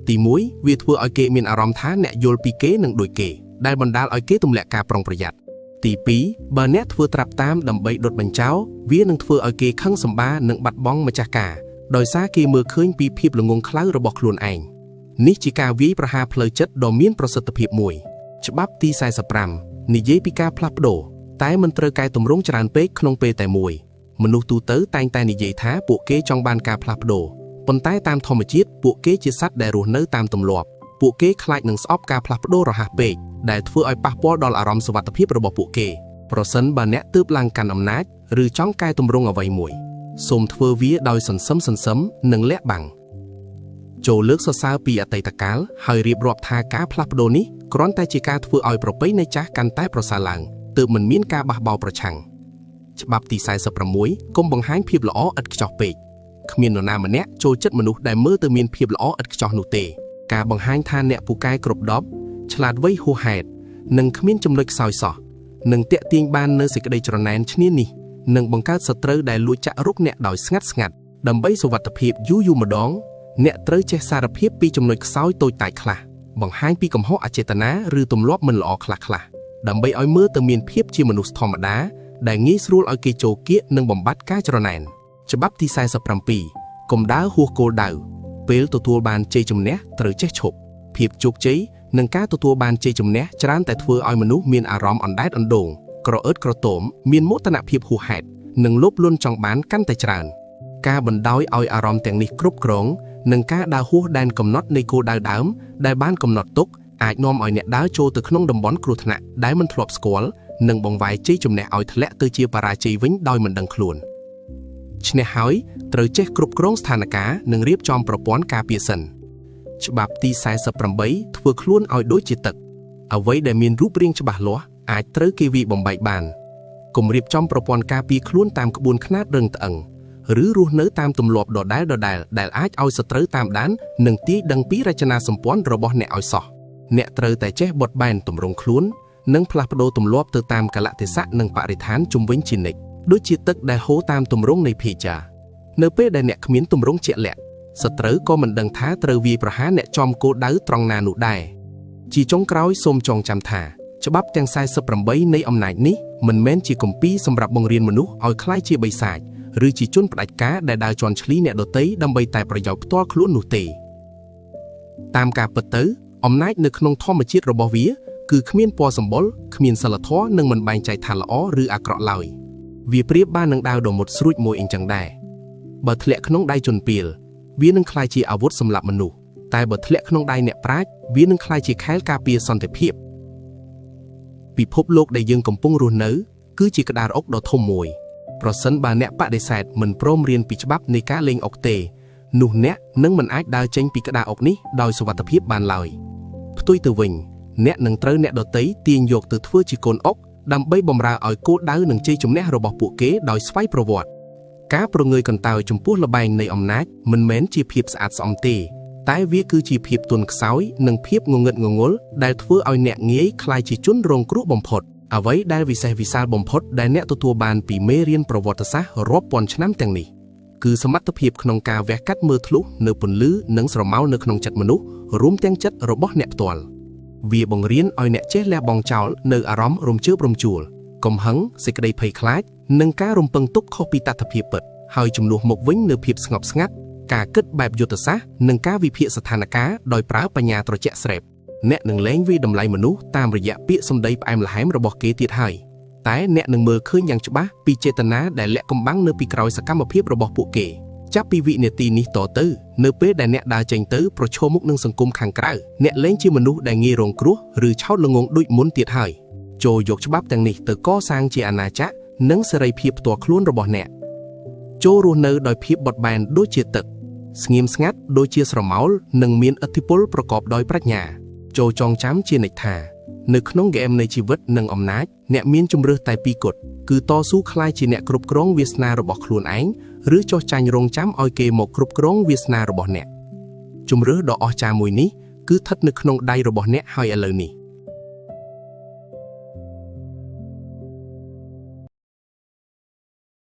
ទី1វាធ្វើឲ្យគេមានអារម្មណ៍ថាអ្នកយល់ពីគេនិងដូចគេដែលបណ្ដាលឲ្យគេទម្លាក់ការប្រុងប្រយ័ត្នទី2បើអ្នកធ្វើត្រាប់តាមដើម្បីដុតបញ្ចោលវានឹងធ្វើឲ្យគេខឹងសម្បានិងបាត់បង់ម្ចាស់ការដោយសារគេមើលឃើញពីភាពល្ងង់ខ្លៅរបស់ខ្លួនឯងនេះជាការវាយប្រហារផ្លូវចិត្តដ៏មានប្រសិទ្ធភាពមួយច្បាប់ទី45និយាយពីការផ្លាស់ប្ដូរតែមិនត្រូវកែតម្រង់ច្រើនពេកក្នុងពេលតែមួយមនុស្សទូទៅតែងតែនិយាយថាពួកគេចង់បានការផ្លាស់ប្ដូរប៉ុន្តែតាមធម្មជាតិពួកគេជាសត្វដែលរស់នៅតាមទម្លាប់ពួកគេខ្លាចនឹងស្អប់ការផ្លាស់ប្ដូររហ័សពេកដែលធ្វើឲ្យប៉ះពាល់ដល់អារម្មណ៍សុវត្ថិភាពរបស់ពួកគេប្រសិនបើអ្នកទើបឡើងកាន់អំណាចឬចង់កែតម្រង់អ្វីមួយសូមធ្វើវាដោយសន្សឹមនិងលាក់បាំងចូលលើកសរសើរពីអតីតកាលហើយរៀបរាប់ថាការផ្លាស់ប្ដូរនេះគ្រាន់តែជាការធ្វើឲ្យប្រពៃណីចាស់កាន់តែប្រសើរឡើងទើបមិនមានការបះបោរប្រឆាំង ច្បាប់ទី46កុំបង្ហាញភាពល្អឥតខ្ចោះពេកគ្មាននរណាម្នាក់ចូលចិត្តមនុស្សដែលមើលទៅមានភាពល្អឥតខ្ចោះនោះទេការបង្ហាញថាអ្នកពូកែគ្រប់ដប់ឆ្លាតវៃហួសហេតុនិងគ្មានចំណុចខ្សោយសោះនឹងទាក់ទាញបាននូវសេចក្តីច្រណែនឈ្នានីសនិងបង្កើតសត្រូវដែលលួចចាក់រុកអ្នកដោយស្ងាត់ស្ងាត់ដើម្បីសុវត្ថិភាពយូរយូរម្ដងអ្នកត្រូវចេះសារភាពពីចំណុចខ្សោយតូចតាចខ្លះបង្ហាញពីកំហុសអចេតនាឬទម្លាប់មិនល្អខ្លះៗដើម្បីឲ្យមើលទៅមានភាពជាមនុស្សធម្មតាដែលងាយស្រួលឲ្យគេចូលគៀកនិងបំបត្តិការច្រណែនច្បាប់ទី47កុំដើរហួសគោលដៅពេលទទួលបានជ័យជំនះត្រូវចេះឈប់ភាពជោគជ័យនិងការទទួលបានជ័យជំនះច្រើនតែធ្វើឲ្យមនុស្សមានអារម្មណ៍អណ្ដែតអណ្ដូងក្រអឺតក្រទមមានមោទនភាពហួសហេតុនិងលោភលន់ចង់បានកាន់តែច្រើនការបណ្ដោយឲ្យអារម្មណ៍ទាំងនេះគ្រប់គ្រងនិងការដើរហួសដែនកំណត់នៃគោលដៅដើមដែលបានកំណត់ទុកអាចនាំឲ្យអ្នកដើរចូលទៅក្នុងតំបន់គ្រោះថ្នាក់ដែលមិនធ្លាប់ស្គាល់និងបង្វែរជ័យជំនះឲ្យធ្លាក់ទៅជាបរាជ័យវិញដោយមិនដឹងខ្លួនឈ្នះហើយត្រូវចេះគ្រប់គ្រងស្ថានភាពនិងរៀបចំប្រព័ន្ធការពារសិនច្បាប់ទី48ធ្វើខ្លួនឲ្យដូចជាទឹកអ្វីដែលមានរូបរាងច្បាស់លាស់អាចត្រូវគេវាយបំបែកបានកុំរៀបចំប្រព័ន្ធការពារខ្លួនតាមក្បួនខ្នាតរឹងត្អឹងឬរស់នៅតាមទម្លាប់ដដែលៗដែលអាចឲ្យសត្រូវតាមដាននិងទាយដឹងពីរចនាសម្ព័ន្ធរបស់អ្នកឲ្យសោះអ្នកត្រូវតែចេះបត់បែនទម្រង់ខ្លួននិងផ្លាស់ប្ដូរទម្លាប់ទៅតាមកាលៈទេសៈនិងបរិស្ថានជុំវិញជានិច្ចដូចជាទឹកដែលហូរតាមទម្រង់នៃភេចានៅពេលដែលអ្នកគ្មានទម្រង់ជាក់លាក់សត្រូវក៏មិនដឹងថាត្រូវវាយប្រហារអ្នកចំគោលដៅត្រង់ណានោះដែរជាចុងក្រោយសូមចងចាំថាច្បាប់ទាំង48នៃអំណាចនេះមិនមែនជាគម្ពីរសម្រាប់បង្រៀនមនុស្សឲ្យក្លាយជាបិសាចឬជាជនផ្ដាច់ការដែលដើរជាន់ឈ្លីអ្នកដទៃដើម្បីតែប្រយោជន៍ផ្ទាល់ខ្លួននោះទេតាមការពិតទៅអំណាចនៅក្នុងធម្មជាតិរបស់វាគឺគ្មានពណ៌សម្បុរគ្មានសិលធម៌និងមិនបែងចែកថាល្អឬអាក្រក់ឡើយវាប្រៀបបាននឹងដាវដ៏មុតស្រួចមួយអញ្ចឹងដែរបើធ្លាក់ក្នុងដៃជនពាលវានឹងក្លាយជាអាវុធសម្រាប់មនុស្សតែបើធ្លាក់ក្នុងដៃអ្នកប្រាជ្ញវានឹងក្លាយជាខែលការពារសន្តិភាពពិភពលោកដែលយើងកំពុងរស់នៅគឺជាក្តារអុកដ៏ធំមួយប្រសិនបើអ្នកបដិសេធមិនព្រមរៀនពីច្បាប់នៃការលេងអុកទេនោះអ្នកនឹងមិនអាចដើរចេញពីក្តារអុកនេះដោយសុវត្ថិភាពបានឡើយផ្ទុយទៅវិញអ្នកនឹងត្រូវអ្នកដទៃទាញយកទៅធ្វើជាកូនអុកដើម្បីបម្រើឲ្យគោលដៅនិងជ័យជំនះរបស់ពួកគេដោយស្វ័យប្រវត្តិការប្រងើយកន្តើយចំពោះល្បែងនៃអំណាចមិនមែនជាភាពស្អាតស្អំទេតែវាគឺជាភាពទន់ខ្សោយនិងភាពងងឹតងងល់ដែលធ្វើឲ្យអ្នកងាយក្លាយជាជនរងគ្រោះបំផុតអ្វីដែលវិសេសវិសាលបំផុតដែលអ្នកទទួលបានពីមេរៀនប្រវត្តិសាស្ត្ររាប់ពាន់ឆ្នាំទាំងនេះគឺសមត្ថភាពក្នុងការវះកាត់មើលធ្លុះនៅពន្លឺនិងស្រមោលនៅក្នុងចិត្តមនុស្សរួមទាំងចិត្តរបស់អ្នកផ្ទាល់វាបង្រៀនឲ្យអ្នកចេះលះបង់ចោលនៅអារម្មណ៍រំជើបរំជួលកំហឹងសេចក្តីភ័យខ្លាចនិងការរំពឹងទុកខុសពីតថភាពពិតហើយជំនួសមកវិញនូវភាពស្ងប់ស្ងាត់ការគិតបែបយុទ្ធសាស្ត្រនិងការវិភាគស្ថានភាពដោយប្រើបញ្ញាត្រជាក់ស្រេបអ្នកនឹងលែងវាយតម្លៃមនុស្សតាមរយៈពាក្យសម្ដីផ្អែមល្ហែមរបស់គេទៀតហើយតែអ្នកនឹងមើលឃើញយ៉ាងច្បាស់ពីចេតនាដែលលាក់កំបាំងនៅពីក្រោយសកម្មភាពរបស់ពួកគេចាប់ពីវិនាទីនេះតទៅនៅពេលដែលអ្នកដើរចេញទៅប្រឈមមុខនឹងសង្គមខាងក្រៅអ្នកលែងជាមនុស្សដែលងាយរងគ្រោះឬឆោតល្ងង់ដូចមុនទៀតហើយចូលយកច្បាប់ទាំងនេះទៅកសាងជាអាណាចក្រនិងសេរីភាពផ្ទាល់ខ្លួនរបស់អ្នកចូលរស់នៅដោយភាពបត់បែនដូចជាទឹកស្ងៀមស្ងាត់ដូចជាស្រមោលនិងមានឥទ្ធិពលប្រកបដោយប្រាជ្ញាចូលចងចាំជានិច្ចថានៅក្នុងហ្គេមនៃជីវិតនិងអំណាចអ្នកមានជម្រើសតែពីរគត់គឺតស៊ូក្លាយជាអ្នកគ្រប់គ្រងវាសនារបស់ខ្លួនឯងឬចុះចាញ់រងចាំឲ្យគេមកគ្រប់គ្រងវាសនារបស់អ្នកជម្រើសដ៏អស្ចារ្យមួយនេះគឺស្ថិតនៅក្នុងដៃរបស់អ្នកហើយឥឡូវនេះ។